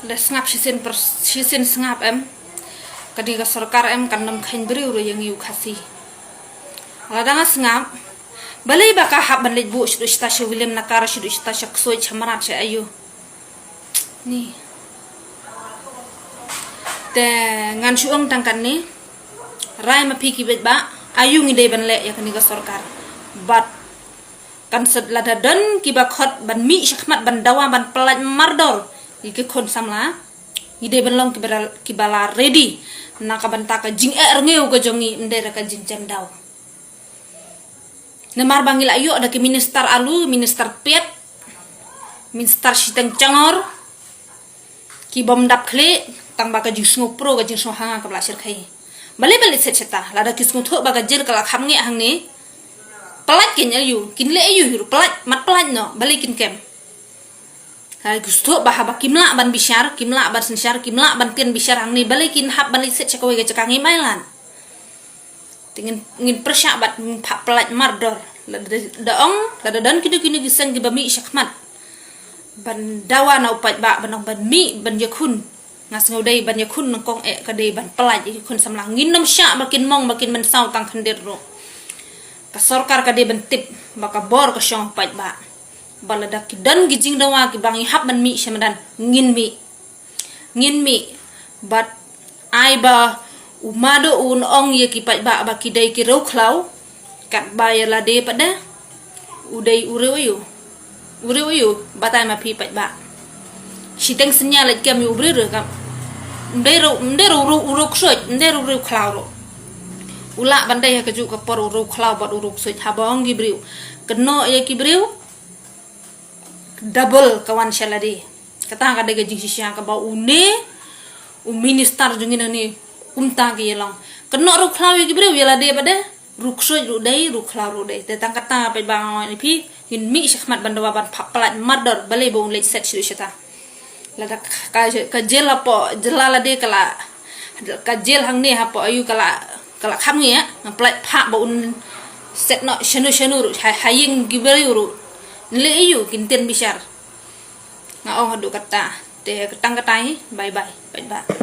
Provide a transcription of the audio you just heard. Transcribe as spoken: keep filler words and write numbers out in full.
Da sngap shisien per shisien sngap em. Kane ka sorkar em kan nym kheiñ briew ruh ïa ngi u Khasi. Lada nga sngap, balei ba ka hap ban leit buh shaduh shata sha William Nakar, shaduh shata sha Ksuid, sha Mrad, sha aïu. Ni. Te ngan shu ong tang katne. Rai ma phi ki beit ba aïu ngi dei ban leh ïa kane ka sorkar. Bad kan sed lada don kiba khot ban mih shakhmat ban dawa ban pyllait mardor ïa ki khun samla. Ngi dei ban long kiba la, kiba la ready na ka bynta ka jingeh rngiew ka jong ngi, ym dei da ka jingjem daw. Namar ba ngi la ïoh da ki minister alu, minister pet, minister shiteng changor, ki bym dap khlieh, tang ba ka jingsngew pro, ka jingsngew hanga kaba la shyrkhei. Balei balei set shata, lada ki sngewthuh ba ka jel ka la kham ngeh hangne. Pyllait kin aïu, kin leh aïu hi ruh, pyllait, mat pyllait noh, balei kin kem. Ha, ki sngewthuh ba haba kim lah ban bishar, kim lah ban synshar, kim lah ban tieng bishar hangne, balei kin hap ban leit set sha kawei ka jaka, ngim ai lad. Te ngin, ngin pyrshah bad ngin phah pyllait mardor. Lada, da ong, lada don kino kino ki seng kiba mih shakhmat ban dawa na u paidbah, ban ong ban mih, ban ïakhun. Nga sngew dei ban ïakhun nyngkong eh ka dei ban pyllait ïa ki khun samla. Ngin nym shah ba kin mong ba kin mynsaw tang khyndiat ruh. Ka sorkar ka dei ban tip ba ka bor ka shong ha u paidbah. Bad lada ki don ki jingdawa kiba ngi hap ban mih sha madan, ngin mih. Ngin mih. Bad ai ba u Mado un ong ïa ki paidbah ba ki dei ki riewkhlaw. Katba ïa lade pat de u dei u riew aïu. U riew aïu, batai ma phi paidbah. Shiteng synñia leit kem ïa u briew ruh kam. Ym dei riew, ym dei riew, riew, riew Ksuid, ym dei riew, riewkhlaw ruh. U lah ban dei ha kajuh ka por u riewkhlaw bad u riew Ksuid, haba ong ki briew. Kynnoh ïa ki briew. Double ka wan sha lade. Kata ka dei ka jingshisha kaba une u minister jong ngi nangne kumta ki ïa long. Kynnoh riewkhlaw ïa ki briew, ïa lade pat de. Riewksuid ruh dei, riewkhlaw ruh dei. Te tang kata paidbah nga ong ïa phi, ngin mih shakhmat ban dawa ban phah pyllait mardor, balei ba un leit set shaduh shata. Lada ka, ka, ka jel hapoh jylla lade ka la, ka jel hangne hapoh aïu ka la, ka la kham ngeh, nga pynlait phah ba un set noh shano shano ruh, ha, ha ïing ki briew ruh. Ngi leh aïu, kin tieng bishar. Nga ong haduh kata. Te tang kata hi, bye bye, paidbah.